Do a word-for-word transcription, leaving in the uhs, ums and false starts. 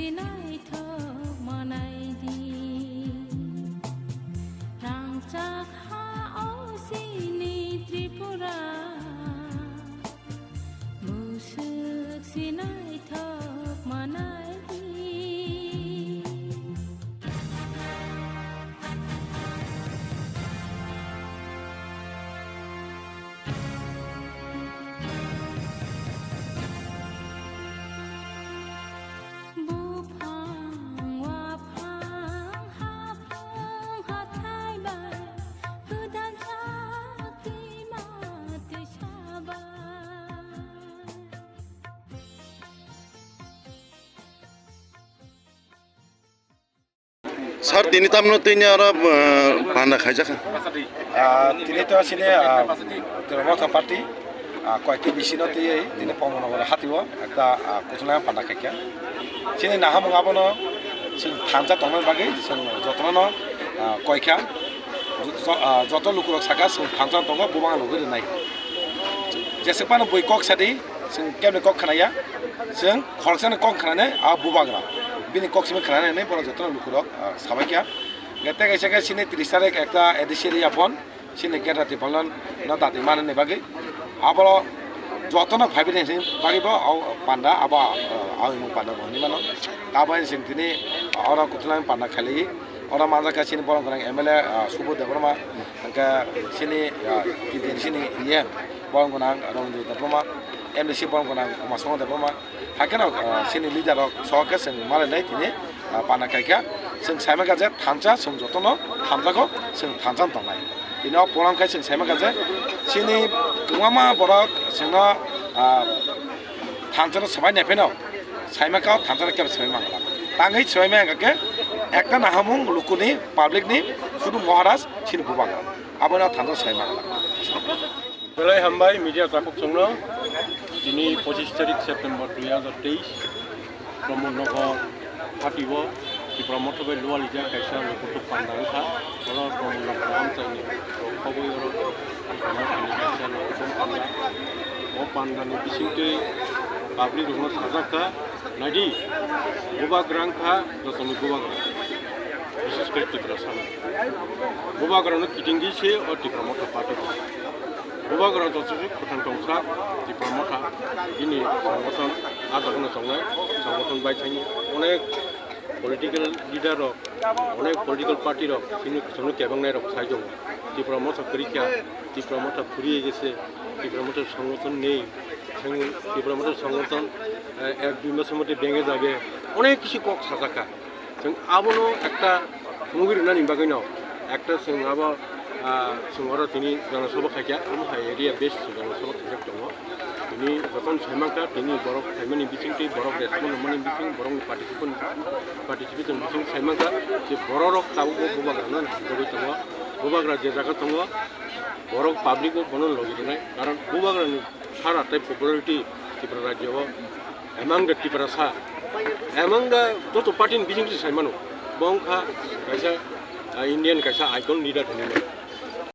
Naithok manai di, rangchak ha o sini Tripura, musuk si naithok manai di. Buphang, waphang, haphang, hathai bai, gwdalsa twima twisa bai. Sir, tini tamno tini oro, eh, panda khaijak kha? Ah, tini to sini, ah, Tripura Motha Party, ah, koyekti bisino tiyei tini Pomornagar hatio ekta, ah, kuchunai panda khaikha. Sini nahamung abono sing thansa tongna bagwi sing jotono, ah, koikha. Jo-, ah, joto lukurok saka sing thansa tongo bubang lugwi rwnai. Jeswk phano bui kok sadi, Chwng kebni kok khnaya, chwng khoroksani kok khnanai a bubagra. Bini kok simi khnanai hinwi borok jotono lukurok, ah, sabaikha. Hwnkhe tei kaisa khe chini tris tarik ekta A D C area phone, chini Greater Tipraland no dati manani bagwi. Abo jotono phaibrini hinwi bagwi bo o panda abo, ah, awi mung panda bo hinwi mano. Abo chwng tini oro kuthulani panda khailaiwi. Oro manjakha chini borok gwnang M L A, ah, Subodh Debbarma, hwnkhe chini, ah, T D C ni E M borok gwnang Rabindra Debbarma, M D C borok gwnang Umasanga Debbarma. Haikhe no, ah, chini leader rok sok khe chwng malailai tini, ah, panda khaikha. Chwng saimankha je thansa chwng jotono hamjago, chwng thansa tongnai. Tini o program khai chwng saimankha je chini kwbangma borok chwngno, ah, thansa no swbai naipheno saimankha o thansa no kebo swbai mangala. Tangwi swbai mangkha khe ekta nahamung lukuni, public ni, sudu Maharaj chini bubagra. Abono thansa swbai mangala. Belai hambai media takhuk chwngno. Tini pochis tarik September dui hazar teis, Pramod Nagar hatio Tipra Motha bai lualijak kaisa lukutuk panda wngkha. Oro Pramod Nagar amchaini rok khogwi oro Tipra Mothani kaisa lukutuk panda. O pandani bisingtwi public rokno sajak kha, naidi, bubagra wngkha jotoni bubagra, bises khe Tiprasano. Bubagrano kitingdi se o Tipra Motha party. Bubagra joto se kwthang tongsa Tipra Motha, bini songothon a jagano tongnai, songothon bai thani onek political leader rok, onek political party rok, chini, chini kebengnai rok sai tongo. Tipra Motha kwrwi kha, Tipra Motha phuriye gese, Tipra Motha songothon nei, Tipra Motha songothon, eh, ek dui maso moddhe benge jabe, onek kisu kok sajak kha. Chwng abono ekta mugwi rwnani bagwino ekta chwng abo, ah, chwng oro tini jana sabha khaikha, omo hai area base chwng jana sabha khaijak tongo. Tini jotono saimankha, tini borok phaimani bisingtwi, borok respond rwmani bising, borokni participant, participation bising saimankha, je bororok tabukbo bubagrano hamjagwi tongo, bubagra je jaga tongo, borok public bo bono logi rwnai, karon bubagrani sara tei popularity Tripura rajyo o among the Tiprasa, among the joto party ni bising se saimano, bo wngkha kaisa, ah, Indian kaisa icon leader hinwi mano.